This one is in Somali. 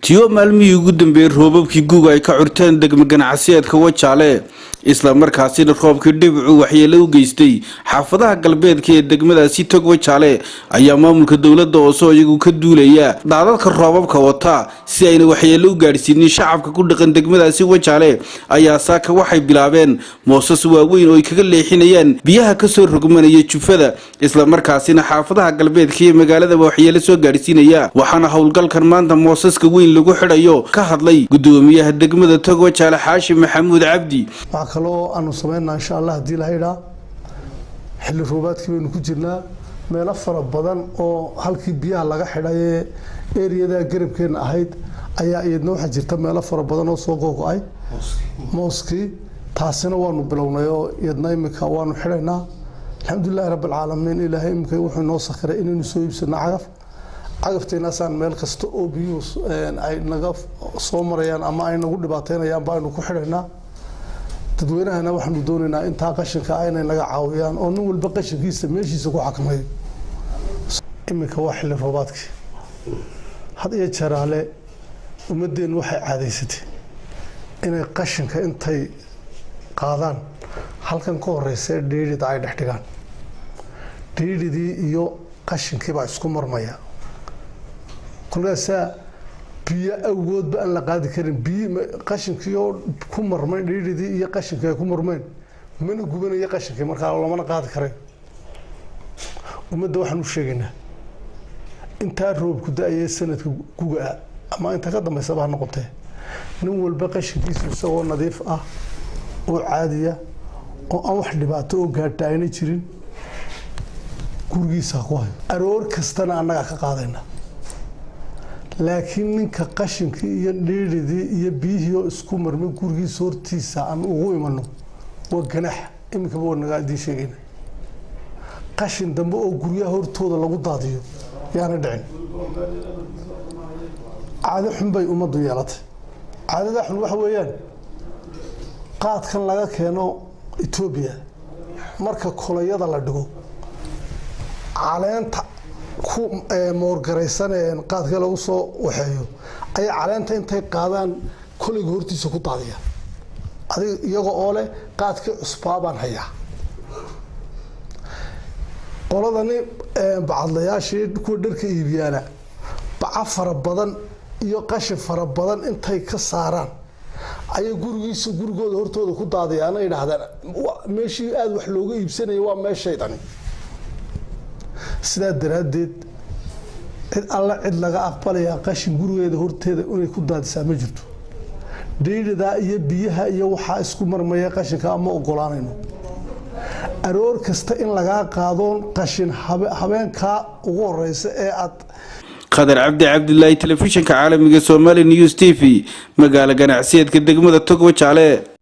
Tiyo maalmihii ugu dambeeyey roobabkii guga ay ka curteen degmo ganacsiyeedka Wajaale, isla markaasina roobkii dhibicu waxyeelo u geystay xaafadaha galbeedka ee degmadaasi Tog Wajaale, ayaa maamulka dowladda hoose iyagu ka duulaya daadadka roobabka wata si ayna waxyeelo u gaadhsiinin shacabka ku dhaqan degmadaasi Wajaale, ayaa saaka waxay bilaabeen moosas waaweyn oo ay kaga leexinayaan biyaha kasoo rogmanaya jufada, isla markaasina xaafadaha galbeedka iyo magaaladaba waxyeelo soo gaadhsiinaya. Waxaana howlgalkan maanta moosaska weyn lagu xidhayo ka hadlay gudoomiyaha degmada Tog Wajaale, Xaashi Maxamuud Cabdi. Waxaa kaloo aanu sameynaa, insha Allah, haddii la haydhaa, xilli roobaadkii baynu ku jirnaa. Meelo fara badan oo halkii biyaha laga xidhay ee eriyada garabkeena ahayd ayaa iyadna waxaa jirta meelo fara badan oo soo googo-ay mooskii. Taasina waanu bilownay oo iyadna imika waanu xidhaynaa. Alxamdulilahi rabbi alcaalamiin, Ilaahay imika wuxuu noo sakhiray inaynu soo iibsano cagaf. Cagafteennasaan meel kasta oo biyuhu ay naga soo marayaan ama ay nagu dhibaateynayaanba aynu ku xidhaynaa. Dadweynahana waxaanu doonaynaa intaa qashinka ah inay naga caawiyaan oo nin walba qashinkiisa meeshiisa ku xakameeyo. Iminka waa xilli roobaadkii. Had iyo jeeraale ummadeennu waxay caadaysatay inay qashinka intay qaadaan halkan ka horeysa ee dhiidhida ay dhex dhigaan. Dhiidhidii iyo qashinkii baa isku marmaya. Kolkaasaa biyo awgoodba aan la qaadi karin. Biy qashinkii oo ku marmay dhiidhidii iyo qashinkii ay ku marmeen, mana gubanayo qashinkii, markaa lamana qaadi karayo. Ummadda waxaan u sheegaynaa, intaa roobku da-ayee sanadka guga-a ama inta ka dambeysaba ha noqotee, nin walba qashinkiisu isagoo nadiif ah oo caadiya oo aan wax dhibaato oo gaadhta ayna jirin gurigiisa ha ku hayo. Aroor kastana annagaa ka qaadayna. Laakiin ninka qashinkii iyo dhiidhidii iyo biyihii oo isku marmay gurigiisa hortiisa aan ugu imano, waa ganax. Iminkaba waa nagaa idiin sheegayna, qashin dambe oo guryaha hortooda lagu daadiyo yaana dhicin. Caado xun bay ummaddu yeelatay. Caadada xun waxa weeyaan, qaadkan laga keeno Etoobiya, marka kolayada la dhigo, caleenta ku moorgaraysan ee qaadka lagu soo waxeeyo ayaa caleenta intay qaadaan kolayga hortiisa ku daadiya, adig iyaga oo leh "Qaadkii cusbaa baan hayaa." Qoladani bacadlayaashii, kuwa dharka iibiyaana, baca fara badan iyo qashin fara badan intay ka saaraan ayay gurigiisa gurigooda hortooda ku daadiyaana, yidhaahdaan "Meeshii aada wax looga iibsanaya waa meeshaydani." Sidaa daraaddeed, cid alla cid laga aqbalayaa qashin gurigeeda horteeda inay ku daadisaa ma jirto. Dhiidhidaa iyo biyaha iyo waxaa isku marmaya qashinka ama ogolaanayno. Aroor kasta in lagaa qaadoon qashin habeenkaa ugu horeysa ee aad Khadar Cabdi Cabdilaahi, telefishinka caalamiga Somali News TV, magaalo ganacsiyeedka degmada Tog Wajaale.